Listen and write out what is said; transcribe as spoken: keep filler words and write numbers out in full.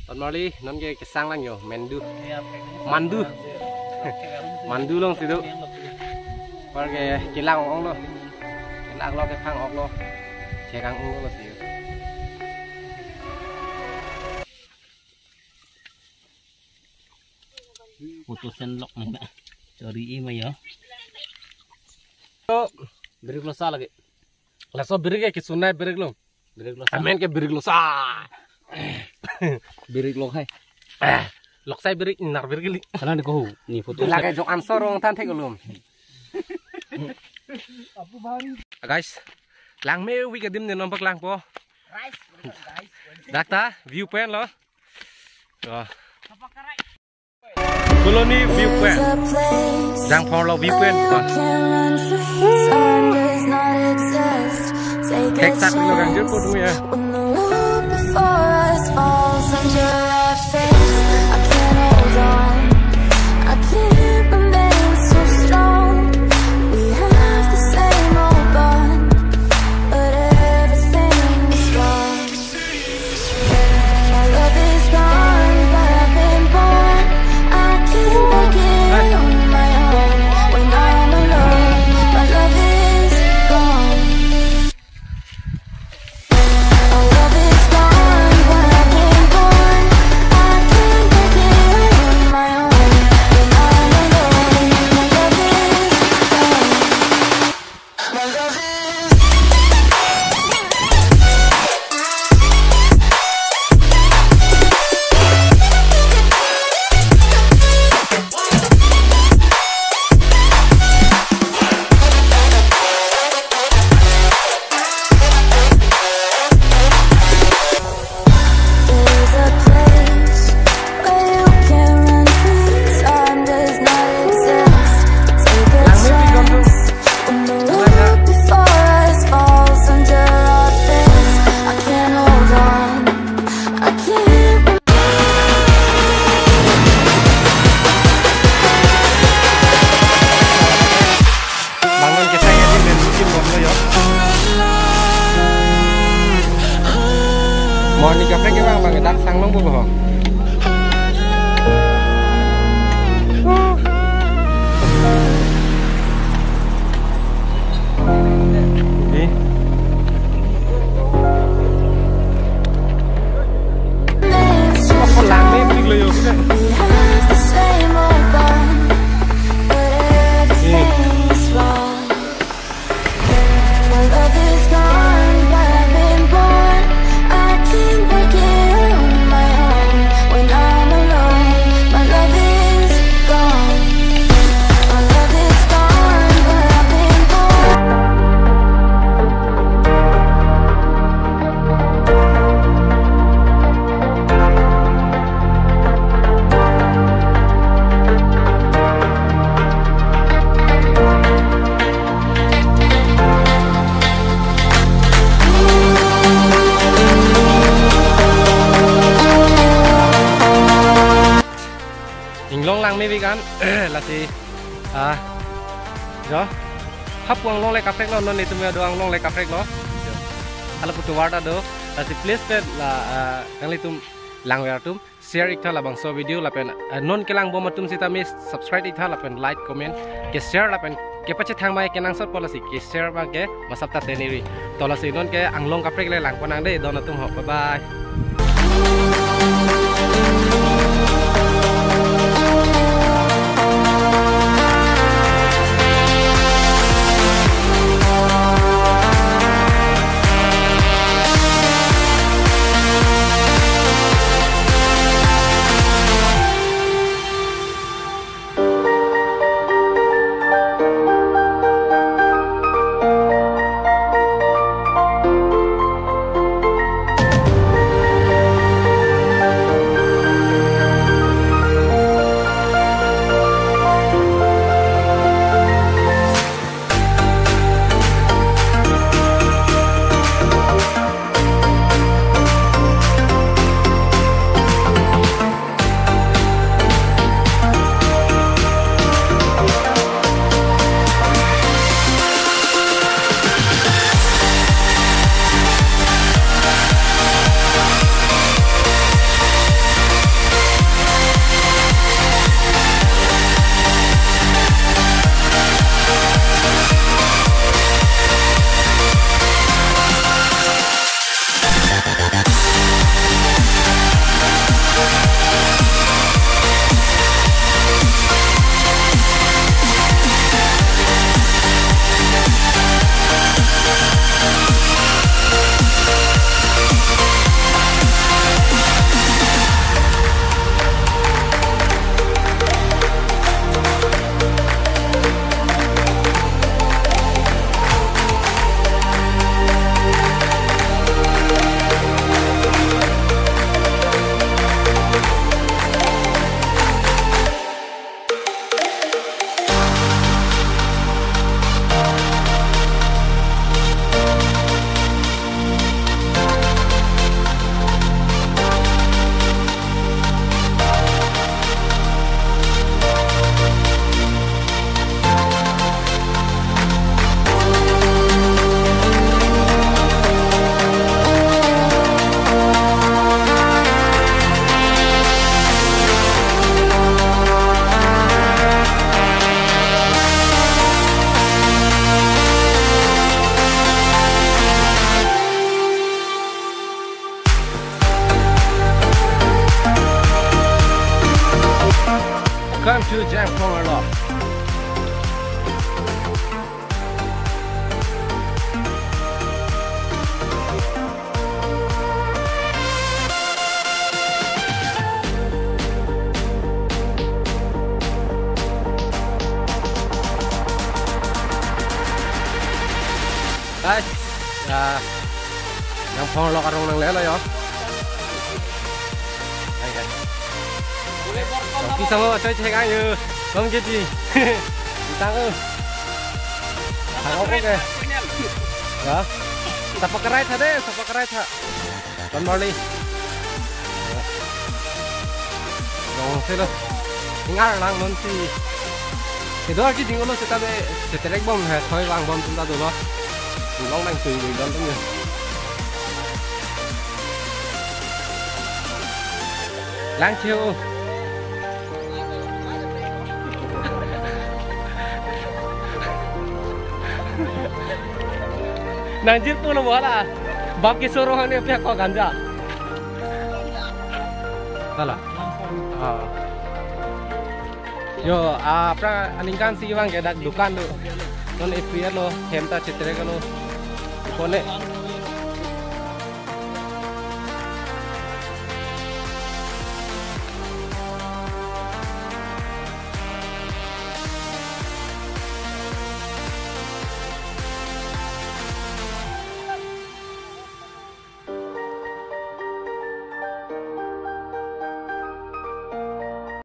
Ton marli, non ke kesang lang yo, mandu. Mandu. Mandu alongsi do. Apar ke kelang ong lo. Kelang lo, kephang ong lo. Chekang ong lo si yo. Photo sen lok mai na. Chori-i mai yo. To, birik losa lagi. Laso birik ke kisunai birik lo. Birik losa. Amen ke birik losa. Birik lok hai. Eh, loksai birik, nar birik li. Kanan ko hu, ni photo. Lake jok ansor ong than thek ulum. Guys, Langme vik adim ne non paklangpo. Dak ta view point lo. Oh. Colony view point. Jangphong lo view point. Theksak lo gangjir po tu ya. My love is gone, but I've been born. I can't make it on my own. When I'm alone, my love is gone. My love is gone, but I've been born. I can't make it on my own. When I'm alone, my love is gone. Bang non kesang ya, di men bikin bom lo yo. Morning kaprek ke bang, bang, dak sang long bo ho. Di. Ako lang, may biglo yo. Inglong lang me bikan lasi, ah, jo. Hapu anglong le kaprek lo, non itum ya do anglong le kaprek lo. Hala putu warta do, lasi please pe la, ah, nanglitum langver atum share iktha labangso video lapen, ah, non kelang bom atum sitame subscribe iktha lapen like, comment, ke share lapen kepachethang mai kenangsot po lasi ke share abang ke masap ta teniri. To lasi non ke anglong kaprek le lang ponang de, don atum ho. Bye bye. Welcome to Jangphong Arlo. Guys, ya, Jangphong Arlo arong nanglelo yo. Hai, hai. Ki samo choi chek ang yo. Kom ke ji. Tang o. Tang o ke. Ya. Subscribe tha de, subscribe tha. Don Marley. Rong selo. Ingar lang non si. Kedo aki ding ulo seta be, cheterek bom he, thoi vang bom atum ta dolo. Long nangtui don atum yo. Lang cheo. Nangjirpo lo bola. Bap ke soro hane pia ko ganja. Salah. Ah. Yo, ah, aphrang aningkan si vang ke dak dukan do. Non A P L lo, hem ta cheterek lo. Kone.